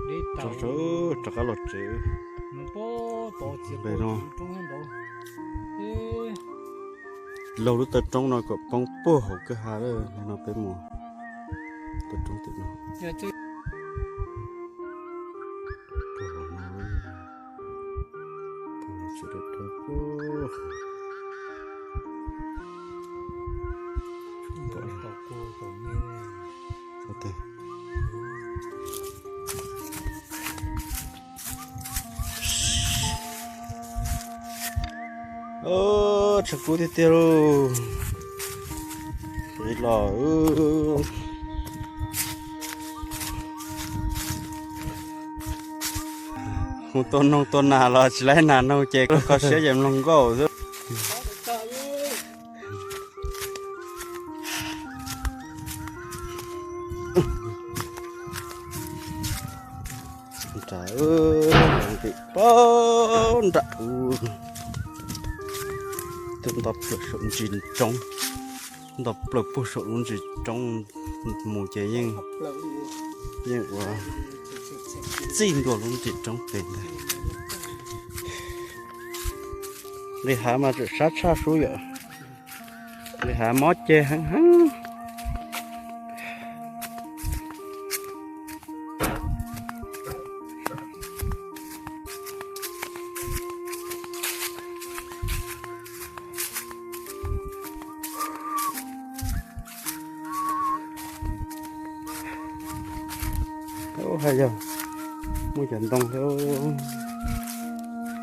Rov qab los tsev. Npe no, laug lub taw roob no kom poob puag hauv kwj ha lawm no peb mus. Taw roob tim no. Puag hauv no, puag hauv tsev dawb puag. Tshav kub tiag tiag lauj. Ib los mus tua noog tua nas los tsis laib nas noog ces kho siab ces mloog nkauj xwb. Nram, nram, nram, twb nto plaws saum ntsis roob, nto plaws puag saum lub ntsis roob mus ces yeej, yeej ua txij ntua lub ntsis roob pem ntag. Nqis hav mas tseem sab tshaj sub yom. Nqis hav mob ceg heev heev. Hais yog muaj cov ntoo thiab,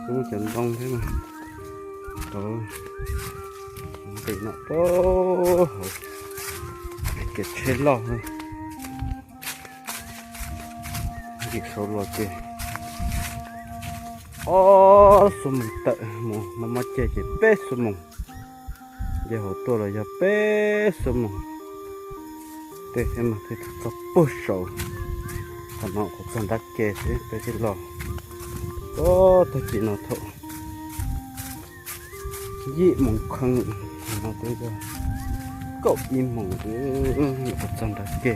muaj cov ntoo thiab mas tau nqis no puag hauv kev tsheb loj. Nqis saud los ces ob xuab moos tawm, mus mob mob ceg ces peb xuab moos. Nce hauv tuaj los yog peb xuab moos. Tej thiab mas thiaj txog puag saud, qhov no qhov txog nrab ke xwb peb thiaj los. Ob tag kis no thaum yim moos kheev, no twb yog kaum ib moos, qhov txog nrab ke,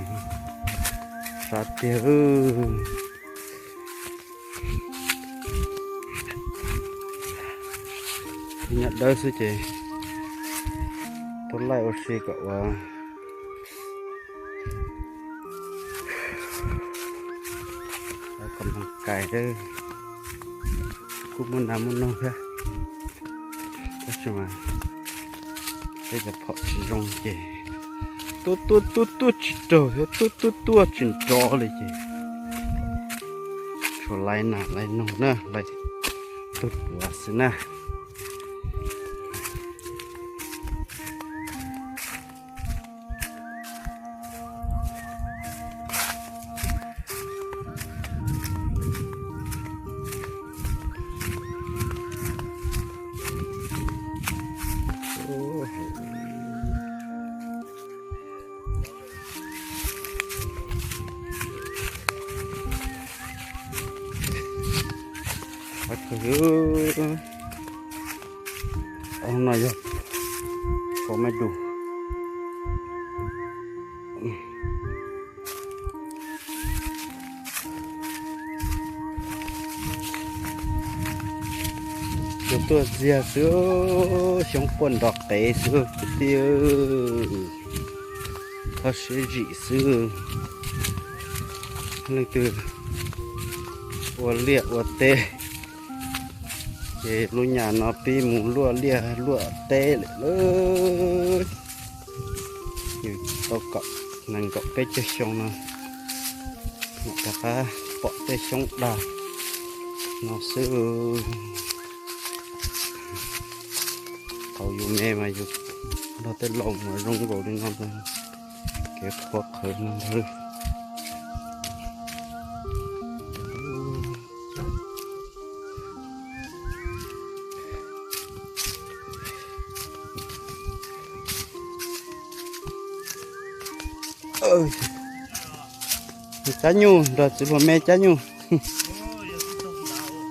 sab tiag. Nyob dawb xwb ces tau laij ua si kom ua kom noj kais, kuj muaj nas muaj noog thiab. Tab sis mas tej cov phom tsis zoo ces tuaj tuaj tuaj tuaj tsis raug thiab, tuaj tuaj tuaj tsis nrov li ces tsuas laij nas laij noog na, laij tug puav xwb na. Qhov no yog pom me dum. Tuaj tuaj ntxiag xwb, xyoob quaj nrov qev xwb kwv tij, txhob siab zim xwb. Leej twg ua liaj ua teb ces lub nyam no pib mus luaj liaj luaj teb lawm lauj. Yus tau kaum nees nkaum peb caug xyoo no mam rov qab pom tej xyoob dag no xwb. Thaum yus me mas yus nrog tej laus mas zoo nkaus li no ntag, kev qhuav qhawv no ntag. Cab nyuj nrog txiv hluas me cab nyuj.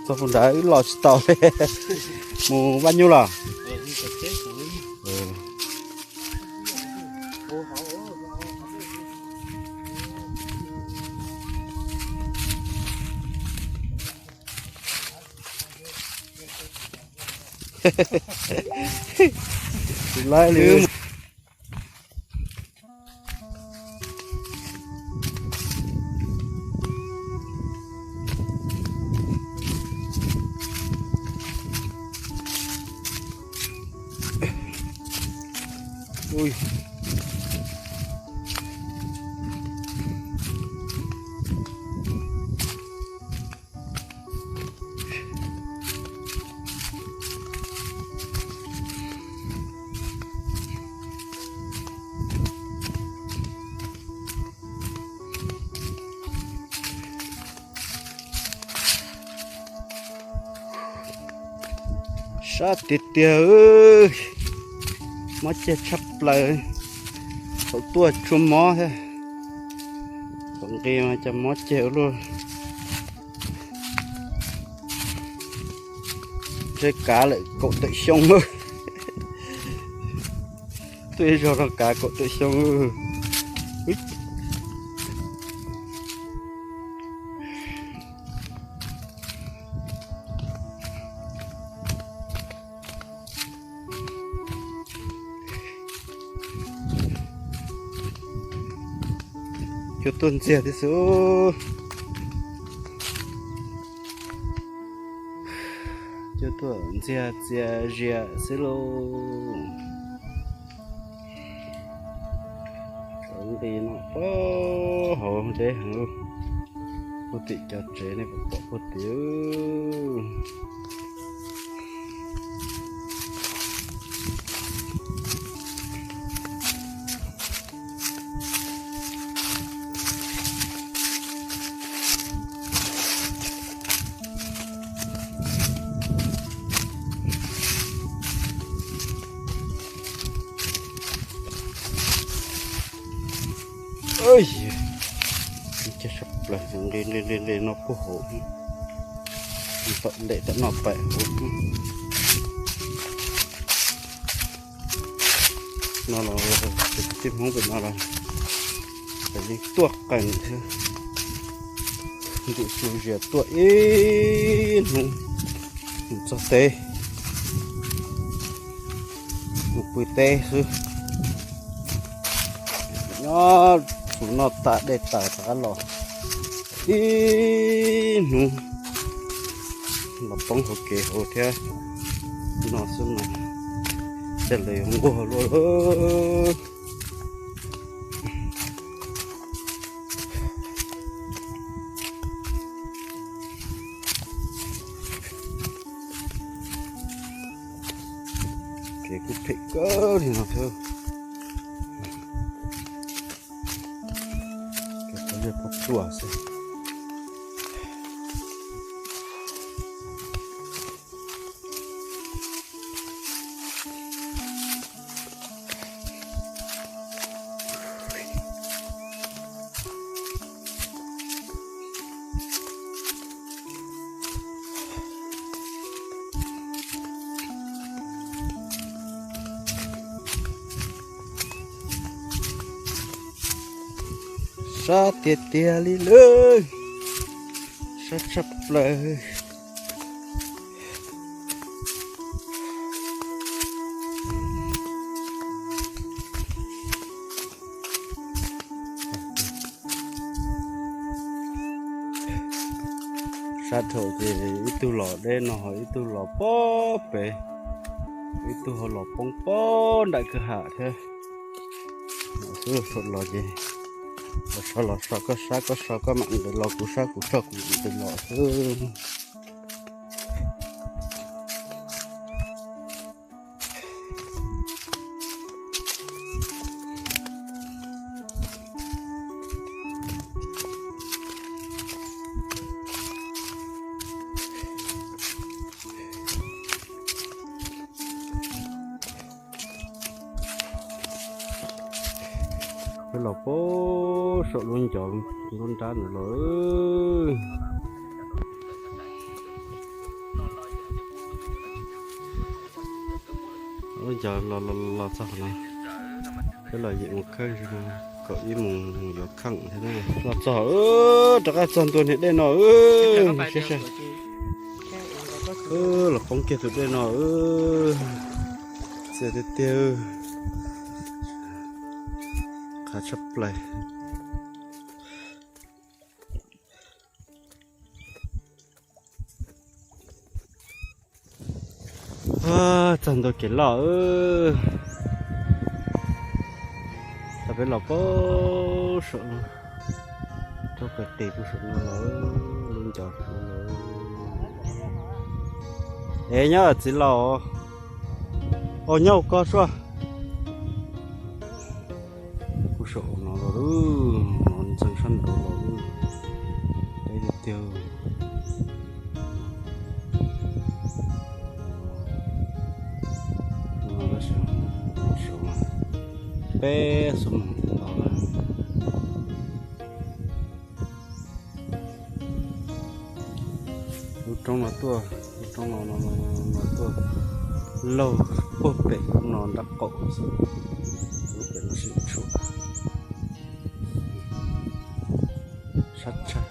Txog puag nrad wb los tsis tau li, mus vaj nyuj los. Tsis laib li. Sab tiag tiag, mob ceg tshaj plaws. Thaum tuaj tsuas mob thiab, thaum nqis mas cas mob ceg ua luaj. Ntshe kav lawm kaum tawm xyoo. Tuaj ib zaug rau kav kaum tawm xyoo. Cua tuaj ntxiag tib xwb. Cua tuaj ntxiag txias zias xwb lauj. Cov nqis no puag hauv deb heev, puag tim cov tsev nej puas pom puag tim. Ceg sab plaws nqi nqi nqi no puag hauv, tom ntej tom no pem hauv. No los tij Hmoob pem no los yeej tuaj qees thiab, ntim su zias tuaj ib hnub mus txog teb, mus pw teb xwb. Nyob tus noj tas dej tas rov qab los, ib hnub los poob hauv kev hauv thiab no xwb mas, cas lawv yuav nquag luaj. Kev kuj phem kawg li no thiab. Kev poj liaj poj tuaj xwb. Sab tiag tiag li lawm, sab tshaj plaws. Sab dhau ces ib tug los deb no ho ib tug los pob pem, ib tug ho los poob pob nram kwj ha thiab. Xwb thaum los ces los so los so koj sab koj so koj mam nqis los kuv sab kuv so kuv nqis los xwb. Peb los puag saum lub ncov nruab nrab ntawd los. Lub ncov los los txog qhov no, peb los yim mus kheej, kaum ib mus yuav kheej thiab na. Los txog, rov qab txog ntua niag dej no, siab siab. Los poob kiag tus dej no, txias tiag tiag, qab tshaj plaws. Txog ntua kev loj, tau peb los pab saum no, rau qis qis pem saum no los, lub ncov saum no los. Es nyob txiv laus, os nyob ko sua. Kuj saum no los, no ntxeev sab nraud los, deb tiag tiag. Peb xuab moos los lawm. Lub roob no tuaj, lub roob no, no tuaj laug puag pem lub no nrab qaum xwb, lub pem no sim tshuam. Sab tshaj.